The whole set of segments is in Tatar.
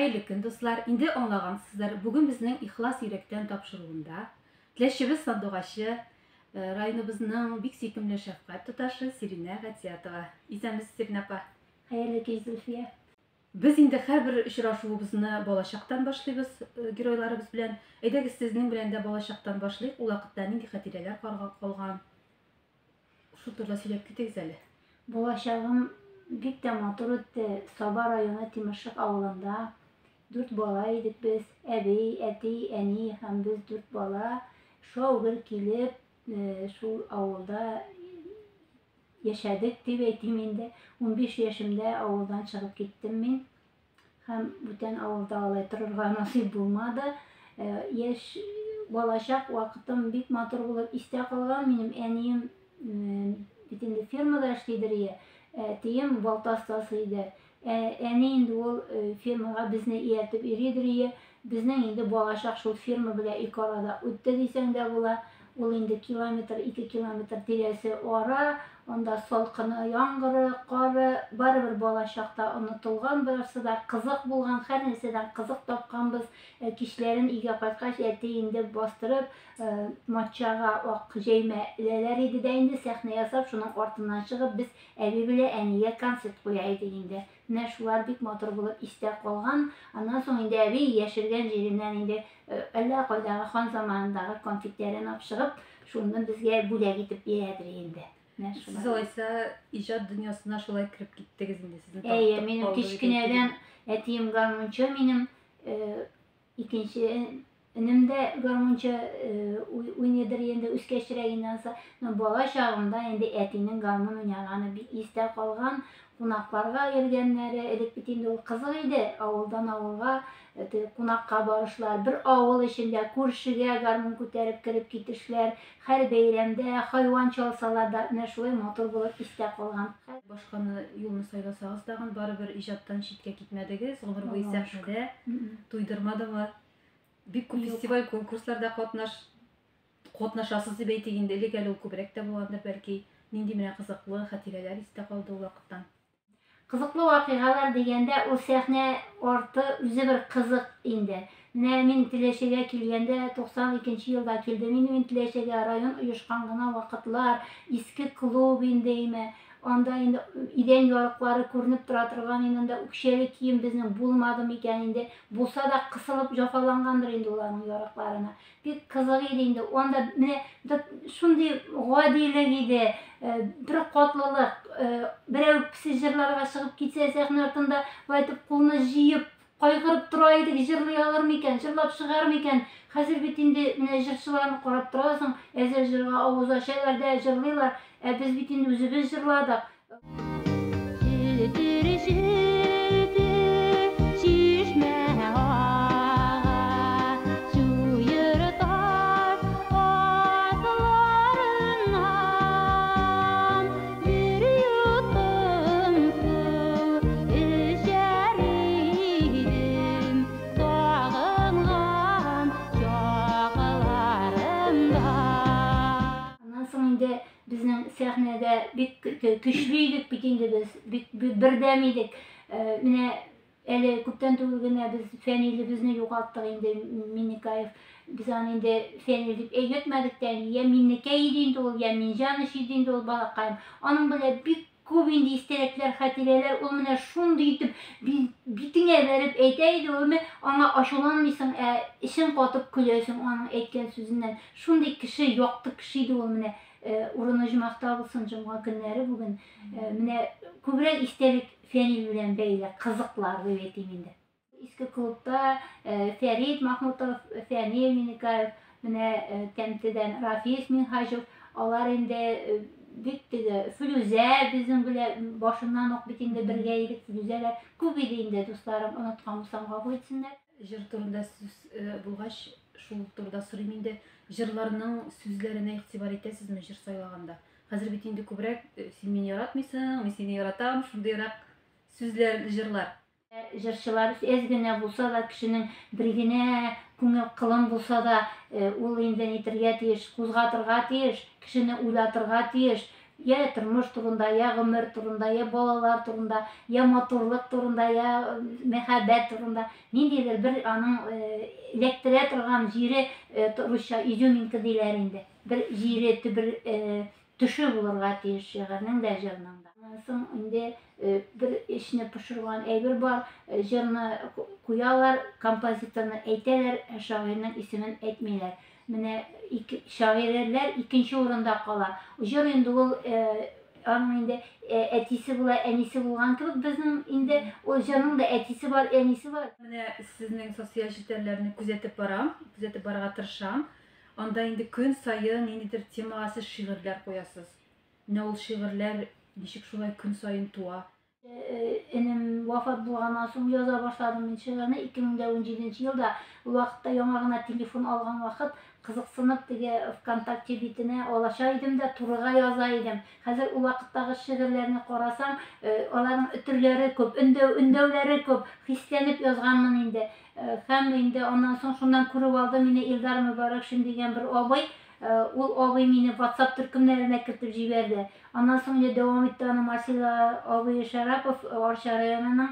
Хәерле көн, дуслар! Инде аңлагансыздыр, бүген безнең Ихлас йөрәктән тапшыруында Теләчебез сандугачы, районыбызның бик сөйкемле шәфкать туташы Сиринә Гатиятова. Исәнмесез, Сиринә апа! Хәерле кич, Зөлфия! Без инде һәрбер очрашуыбызны балачактан башлыйбыз геройларыбыз белән. Әйдәгез, сезнең белән дә балачактан башлыйк. Ул вакытта нинди хатирәләр калган? Шул турыда сөйләп китегез әле. Балачагым бик тә матур үтте. Саба районы Тимершык авылында дүрт бала идек без. Әби, әти, әни һәм без дүрт бала. Шау-гөр килеп, шул авылда яшәдек дип әйтим инде. 15 яшемдә авылдан чыгып киттем мин. Һәм бүтән авылда алай торырга насыйп булмады. Яшь балачак вакытым бик матур булып истә калган. Минем әнием бит инде фермада эшлидер ие. Әтием балта остасы иде. Әни инде ул фермага безне ияртеп йөридер ие. Безнең инде балачак шул ферма белән ике арада үтте дисәң дә була. Ул инде километр, ике километр тирәсе ара, анда салкыны, яңгыры, кары, барыбер балачакта онытылган барысы да, кызык булган, һәр нәрсәдән кызык тапканбыз. Кичләрен өйгә кайткач, әти инде бастырып, матчага ак җәймә эләләр иде дә инде, сәхнә ясап, шуның артыннан чыгып, без әби белән әнигә концерт куя идек инде. Менә шулар бик матур булып истә калган. Аннан соң инде әби яшергән җиреннән инде әллә кайдагы хан заманындагы конфетләрен алып чыгып, шуны безгә бүләк итеп бирәдер инде. Менә шулай. Сез алайса иҗат дөньясына шулай кереп киттегез инде, сезне Әйе, минем кечкенәдән әтием гармунчы минем, Икенче энем дә гармунчы уйныйдыр инде үскәчрәк инде анысы. Но бала чагымда инде әтинең гармун уйнаганы бик истә калган. Кунакларга йөргәннәре, элек бит инде ул кызык иде, авылдан авылга кунакка барышлар, бер авыл эчендә күршегә гармун күтәреп кереп китешләр, һәр бәйрәмдә хайван чалсалар да, менә шулай матур булып истә калган. Башканы юлны сайласагыз тагын, барыбер иҗаттан читкә китмәдегез, гомер буе сәхнәдә. Туйдырмадымы? Бик күп фестиваль, конкурсларда катнаш катнашасыз дип әйтик инде, элек әле ул күбрәк тә булгандыр бәлки. Нинди менә кызыклы хатирәләр истә калды ул вакыттан? Кызыклы вакыйгалар дигәндә, ул сәхнә арты үзе бер кызык инде. Менә мин Теләчегә килгәндә, 92 нче елда килдем инде мин Теләчегә, район оешкан гына вакытлар, иске клуб инде име, анда инде идән ярыклары күренеп тора торган инде, анда үкчәле кием безнең булмады микән инде, булса да кысылып җафалангандыр инде ул аның ярыкларына. Бик кызык иде инде. Анда менә шундый гадилек иде, бер катлылык. Берәү песе җырларга чыгып китсә сәхнә артында, болай итеп кулны җыеп, кайгырып тора идек, җырлый алыр микән, җырлап чыгар микән? Хәзер бит инде менә җырчыларны карап торасың, әзер җырга авыз ачалар да җырлыйлар. Ә без бит инде үзебез җырладык. Аннан соң инде Безнең сәхнәдә бик көчле идек бит инде без, бик бердәм идек. Менә әле күптән түгел генә без Фәнилебезне югалттык инде, Миннекаев. Без аны инде Фәнил дип әйтмәдек тә, я Миннекәй иде инде ул, я Минҗаныч иде инде ул балакаем. Аның белән бик күп инде истәлекләр, хатирәләр, ул менә шундый итеп битеңә бәреп әйтә иде, ул менә аңа ачуланмыйсың, ә эчең катып көләсең аның әйткән сүзеннән. Шундый кеше, якты кеше иде ул менә. Урыны оҗмахта булсын, җомга көннәре бүген. Менә күбрәк истәлек Фәнил белән бәйле, кызыклар дип әйтим инде. Иске клубта Фәрит Махмутов, Фәнил Минекаев, менә Тәмтедән Рафис Минһаҗев, алар инде бик теге Флүзә безнең белән башыннан ук бит инде бергә идек, Флүзәләр күп иде инде, дусларым, оныткан булсам гафу итсеннәр. Җыр турында сүз булгач, шул турыда сорыйм инде. Җырларның сүзләренә игътибар итәсезме җыр сайлаганда? Хәзер бит инде күбрәк син мине яратмыйсың, мин сине яратам, шундыйрак сүзләр, җырлар. Җырчылар әз генә булса да кешенең бер генә күңел кылын булса да ул инде нитергә тиеш, кузгатырга тиеш, кешене уйлатырга тиеш. Я тормыш турында, я гомер турында, я балалар турында, я матурлык турында, я мәхәббәт турында. Ниндидер бер аның эләктерә торган җире, русча изюминка диләр инде. Бер җире, бер төше булырга тиеш шигырьнең дә, җырның да. Аннан соң инде бер эчне пошырган әйбер бар, җырны куялар, композиторны әйтәләр, ә шагыйрьнең исемен әйтмиләр. Менә ике, шагыйрьләр икенче урында кала. Җыр инде ул аның инде әтисе була, әнисе булган кебек безнең инде ул җырның да әтисе бар, әнисе бар. Менә сезнең социаль челтәрләрне күзәтеп барам, күзәтеп барырга тырышам. Анда инде көн саен ниндидер темага сез шигырьләр куясыз. Менә ул шигырьләр ничек шулай көн саен туа? Энем вафат булганнан соң яза башладым мин шигырьне 2017 елда. Ул вакытта яңа гына телефон алган вакыт, кызыксынып теге ВКонтакте битенә алаша идем дә турыга яза идем. Хәзер ул вакыттагы шигырьләрне карасаң, аларның өтерләре күп, өндәү, өндәүләре күп, хисләнеп язганмын инде. Һәм инде аннан соң шуннан күреп алды мине Илдар Мөбарәкшин дигән бер абый. Ул абый мине WhatsApp төркемнәренә кертеп җибәрде. Аннан соң инде дәвам итте аны Марсил абый Шәрапов, Арча районының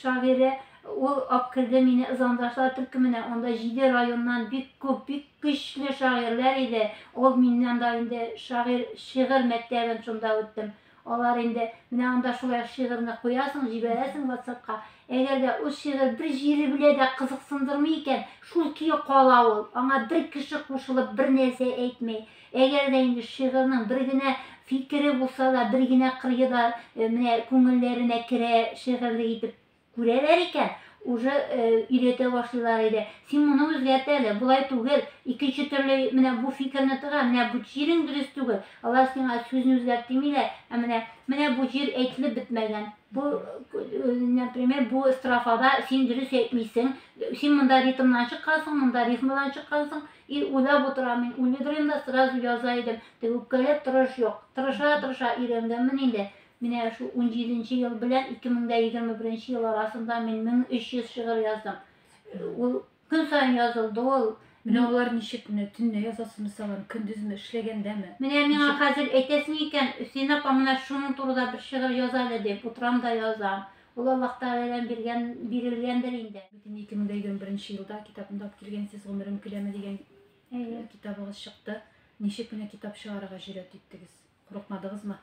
шагыйре. Ул ап керде мине Ызандашлар төркеменә. Анда җиде районнан бик күп, бик көчле шагыйрьләр иде. Ул миннән анда инде шагыйрь, шигырь мәктәбен шунда үттем. Алар инде менә анда шулай шигырьне куясың, җибәрәсең WhatsApp-ка. Әгәр дә ул шигырь бер җире белә дә кызыксындырмый икән, шул көе кала ул. Аңа бер кеше кушылып бер нәрсә әйтми. Әгәр дә инде шигырьнең бер генә фикере булса да, бер генә кырые да менә күңелләренә керә шигырьлек итеп күрәләр икән, уже өйрәтә башлыйлар иде. Син моны үзгәрт әле, болай түгел, икенче төрле менә бу фикерне тыга, менә бу җирең дөрес түгел. Алар сиңа сүзне үзгәрт димиләр, ә менә менә бу җир әйтелеп бетмәгән. Бу, например, бу строфада син дөрес әйтмисең. Син монда ритмнан чыккансың, монда рифмадан чыккансың. И уйлап утырам мин, уйлыйдырым да сразу яза идем. Теге үпкәләп торыш юк. Тырыша-тырыша өйрәнгәнмен инде. Менә шул унҗиденче ел белән 2021 нче ел арасында мин 1300 шигырь яздым. Ул көн саен язылды ул. Менә алар ничек, менә төнлә язасызмы сез аларны, көндезме, эшләгәндәме? Менә миңа Ничек? хәзер әйтәсең икән, Өсәен апа, менә шуның турыда бер шигырь яз әле дип, утырам да язам. Ул Аллаһ Тәгаләдән биргән, бирелгәндер инде. Бит инде 2021 елда китапны да алып килгәнсез, Гомерем келәме дигән Әйе. китабыгыз чыкты. Ничек менә китап чыгарырга җөрьәт иттегез? Курыкмадыгызмы?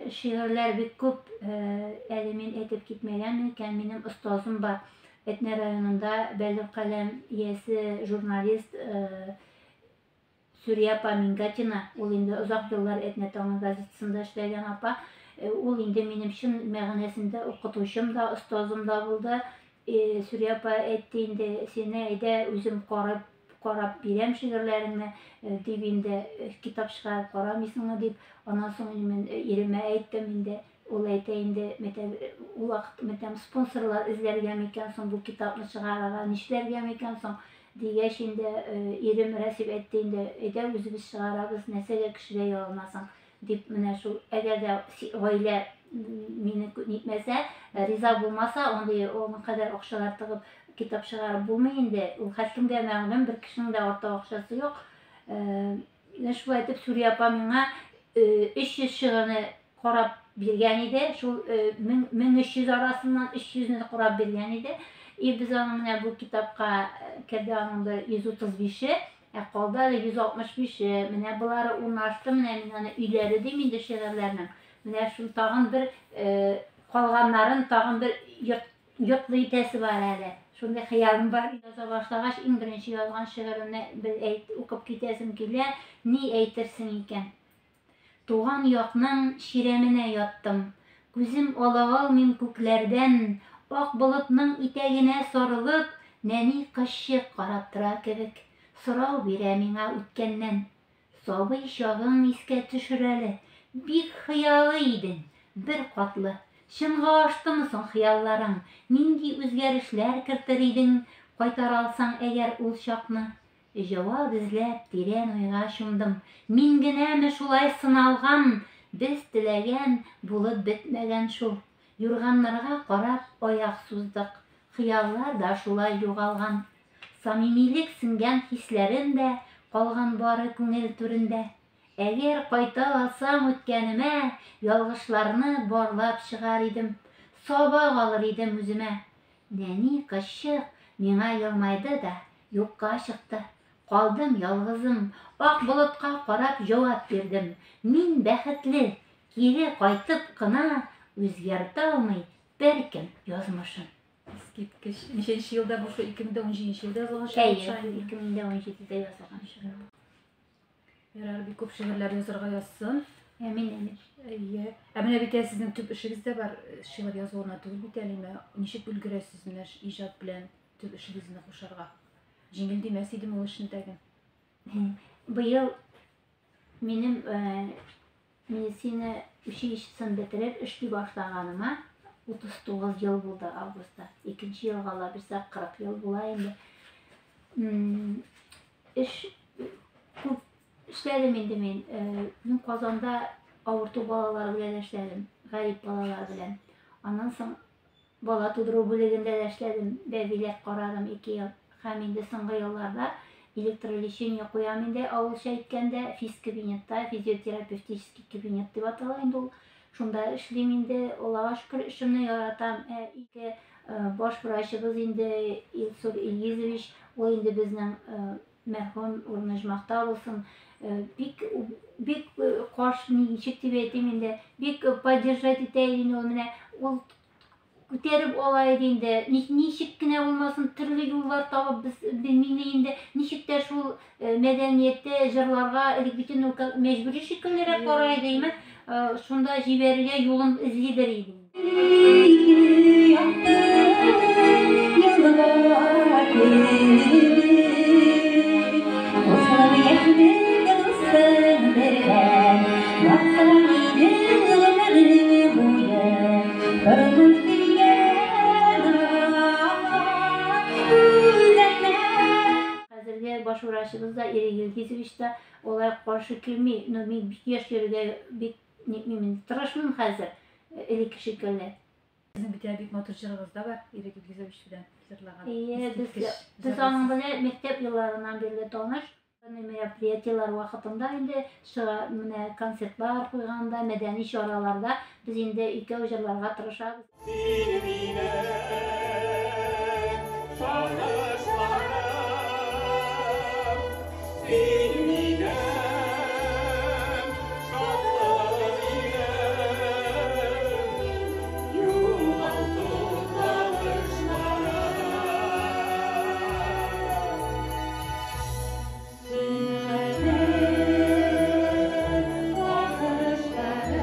Шигырьләр бик күп, әле мин әйтеп китмәгәнмен икән, минем остазым бар. Әтнә районында бәллүр каләм иясе, журналист Сүрия апа Мингатина, ул инде озак еллар Әтнә таңы газетасында эшләгән апа. Ул инде минем чын мәгънәсендә укытучым да, остазым да булды. Сүрия апа әйтте инде, сине әйдә үзем карап карап бирәм шигырьләреңне, дип инде китап чыгарып карамыйсыңмы дип. Аннан соң инде мин иремә әйттем инде, ул әйтә инде, мәтәм, ул вакыт мәтәм спонсорлар эзләргә микән соң бу китапны чыгарырга, нишләргә микән соң дигәч инде, ирем Рәсип әйтте инде, әйдә үзебез чыгарабыз, нәрсәгә кешегә ялынасың дип. Менә шул, әгәр дә гаилә мине нитмәсә, риза булмаса, андый аның кадәр акчалар тыгып китап чыгарып булмый инде. Ул һәркемгә мәгълүм, бер кешенең дә артык акчасы юк. Менә шулай итеп Сүрия апа миңа 300 шигырьне карап биргән иде. Шул 1300 арасыннан 300-не карап биргән иде. И без аның менә бу китапка керде аның бер 135-е, ә калды әле 165-е. Менә болары урнашты, менә мин аны өйләре дим инде шигырьләрнең. Менә шул тагын бер калганнарын тагын бер йорт йортлы итәсе бар әле. Шундый хыялым бар. Яза башлагач, иң беренче язган шигыремне бер әйт, укып китәсем килә. Ни әйтерсең икән? Туган якның чирәменә яттым. Күзем ала алмыйм күкләрдән. Ак болытның итәгенә сарылып, нәни кызчык карап тора кебек. Сорау бирә миңа үткәннән. Сабый чагың искә төшер әле. Бик хыялый идең, бер катлы. Чынга аштымы соң хыялларың? Нинди үзгәрешләр кертер идең, кайтара алсаң әгәр ул чакны? Җавап эзләп тирән уйга чумдым. Мин генәме шулай сыналган? Без теләгән булып бетмәгән шул. Юрганнарга карап аяк суздык. Хыяллар да шулай югалган. Самимилек сеңгән хисләрем дә калган бары күңел түрендә. Әгәр кайта алсам үткәнемә, Ялгышларны барлап чыгар идем, Сабак алыр идем үземә. Нәни кызчык миңа елмайды да, Юкка чыкты. Калдым ялгызым, Ак болытка карап җавап бирдем, Мин бәхетле, кире кайтып кына Үзгәртә алмый беркем язмышын. Искиткеч. Ничәнче елда бу, шул 2017 елда язылган шигырь? Әйе, 2017-дә язылган шигырь. Ярар, бик күп шигырьләр язарга язсын. Әмин, әмин. Әйе. Ә менә бит әле сезнең төп эшегез дә бар, шигырь язу гына түгел бит әле, менә ничек өлгерәсез менә иҗат белән төп эшегезне кушарга? Җиңел димәс идем ул эшне тәген. Быел минем медицина училищесын бетереп эшли башлаганыма 39 ел булды августта. Икенче елга ала бирсә 40 ел була инде. Эш күп эшләдем инде мин. Мин Казанда авырту балалары белән эшләдем, гарип балалар белән. Аннан соң бала тудыру бүлегендә дә эшләдем, бәбиләр карадым 2 ел. Һәм инде соңгы елларда электролечение куям инде, авылча әйткәндә, физкабинетта, физиотерапевтический кабинет дип атала инде ул. Шунда эшлим инде, Аллага шөкер, эшемне яратам. Ике баш врачыбыз инде Илсур Илгизович, ул инде безнең мәрхүм, урыны оҗмахта булсын. Бик бик каршы, ничек дип әйтим инде, бик поддержать итә иде инде ул, менә ул күтәреп ала иде инде. Ничек кенә булмасын, төрле юллар табып без мине инде ничек тә шул мәдәнияттә җырларга, элек бит инде ул мәҗбүри шикеллерәк бара иде, әйме, шунда җибәрергә юлын эзлидер иде. Хәзерге баш врачыбыз да Ирек Илгизович та алай каршы килми, но мин бик яшь йөрергә бик нитмим инде, тырышмыйм хәзер, элекке шикелле. Сезнең бит әле бик матур җырыгыз да бар, Ирек Илгизович белән җырлаган. Әйе, без аның белән мәктәп елларыннан бирле таныш. Мероприятиеләр вакытында инде чыга, менә концертлар куйганда, мәдәни чараларда без инде икәү җырларга тырышабыз. Син минем сагышларым, син минем шатлык илем, югалту тавышларым. Син минем сагышларым.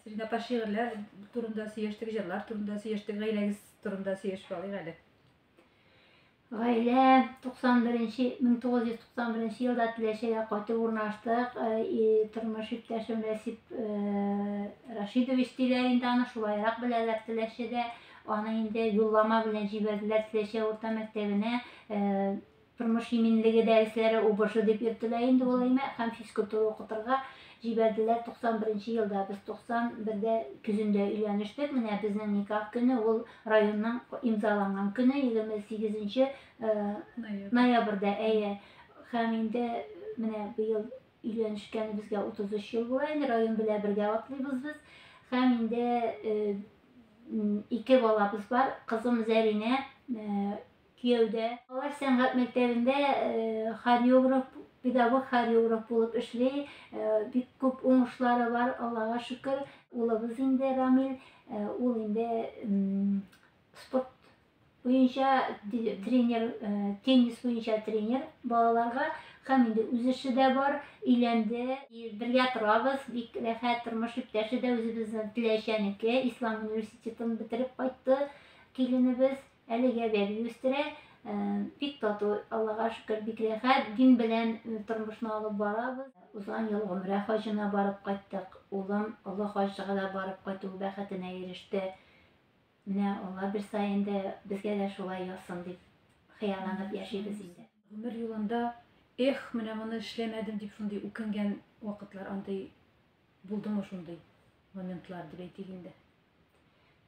Сирин апа, шигырьләр турында сөйләштек, җырлар турында сөйләштек, гаиләгез турында сөйләшеп алыйк әле. Гаилә 91 1991 елда Теләчегә кайтып урнаштык. Тормыш иптәшем Рәсип Рашидович диләр инде аны, шулайрак беләләр Теләчедә. Аны инде юллама белән җибәрделәр Теләче урта мәктәбенә. Тормыш иминлеге дәресләре ОБЖ дип йөртелә инде ул әймә, һәм физкультура укытырга җибәрделәр 91 елда. Без 91дә көзендә өйләнештек. Менә безнең никах көне ул районның имзаланган көне 28 ноябрьдә, әйе. Һәм инде менә быел өйләнешкәнебезгә 33 ел була инде, район белән бергә атлыйбыз без. Һәм инде ике балабыз бар. Кызым Зәринә кияүдә. Алар сәнгать мәктәбендә хореограф, педагог хореограф булып эшли. Бик күп уңышлары бар, Аллага шөкер. Улыбыз инде Рамил, ул инде спорт буенча тренер, теннис буенча тренер балаларга, һәм инде үз эше дә бар, өйләнде. Бергә торабыз, бик рәхәт, тормыш иптәше дә үзебезнең Теләчәнеке, Ислам университетын бетереп кайтты киленебез. Әлегә бәби үстерә. Бик тату, Аллага шөкер, бик рәхәт, дин белән тормышны алып барабыз. Узган ел Гомрә хаҗына барып кайттык. Улым олы хаҗга да барып кайту бәхетенә иреште. Менә Алла бирсә инде, безгә дә шулай язсын дип хыялланып яшибез инде. Гомер юлында, эх, менә моны эшләмәдем дип шундый үкенгән вакытлар андый булдымы, шундый моментлар дип әйтик инде?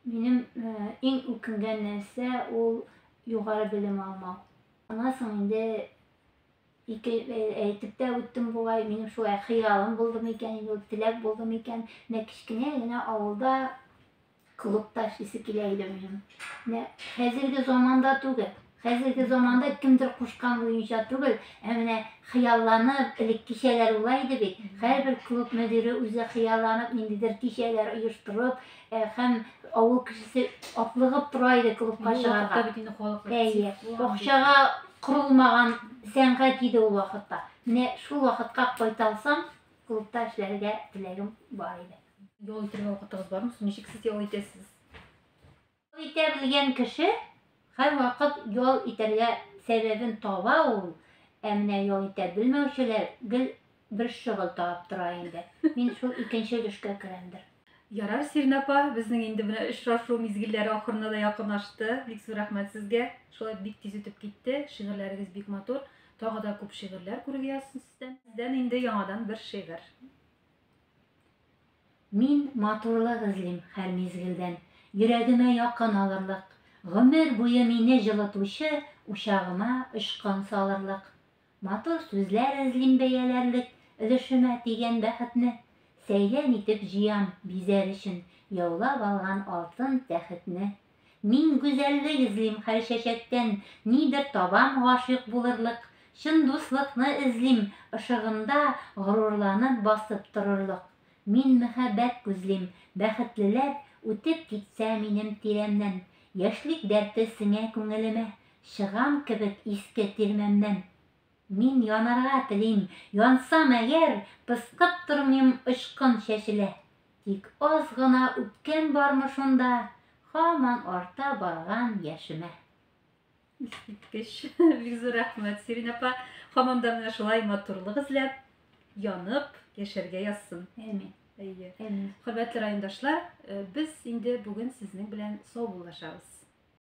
Минем иң үкенгән нәрсә ул югары белем алмау. Аннан соң инде Ике әйтеп тә үттем бугай, минем шулай хыялым булды микән инде ул, теләк булды микән. Менә кечкенә генә авылда клубта эшлисе килә иде минем. Менә хәзерге заманда түгел. Хәзерге заманда кемдер кушкан буенча түгел, ә менә хыялланып, элек кичәләр була иде бит. Һәрбер клуб мөдире үзе хыялланып, ниндидер кичәләр оештырып, һәм авыл кешесе атлыгып тора иде клубка Ул чыгарга. вакытта бит инде халык Әйе, актив булган бит. акчага корылмаган сәнгать иде ул вакытта. Менә шул вакытка кайта алсам, клубта эшләргә теләгем бар иде. Ял итәргә вакытыгыз бармы соң? Ничек сез ял итәсез? Ял итә белгән кеше һәрвакыт ял итәргә сәбәбен таба ул. Ә менә ял итә белмәүчеләр гел бер шөгыль табып тора инде. Мин шул икенче өлешкә керәмдер. Ярар, Сирин апа, безнең инде менә очрашу мизгелләре ахырына да якынлашты. Бик зур рәхмәт сезгә. Шулай бик тиз үтеп китте. Шигырьләрегез бик матур. Тагы да күп шигырьләр күрергә язсын сездән. Сездән инде яңадан бер шигырь. Мин матурлык эзлим һәр мизгелдән, Йөрәгемә якын алырлык. Гомер буе мине җылытучы Учагыма очкын салырлык. Матур сүзләр эзлим бәяләрлек Өлешемә тигән бәхетне. Сәйлән итеп җыям, бизәр өчен Яулап алган алтын тәхетне. Мин гүзәллек эзлим һәр чәчәктән, Нидер табам гашыйк булырлык. Чын дуслыкны эзлим, ышыгында Горурланып басып торырлык. Мин мәхәббәт күзлим, бәхетлеләр Үтеп китсә минем тирәмнән. Яшьлек дәрте сеңә күңелемә, Чыгам кебек иске тирмәмнән. Мин янарга телим, янсам әгәр, Пыскып тормыйм, очкын чәчелә. Тик аз гына үпкәм бармы шунда, Һаман арта барган яшемә. Искиткеч. Бик зур рәхмәт, Сирин апа. Һаман да менә шулай матурлык эзләп, янып яшәргә язсын. Әмин. Әйе. Әмин. Хөрмәтле райондашлар, без инде бүген сезнең белән саубуллашабыз.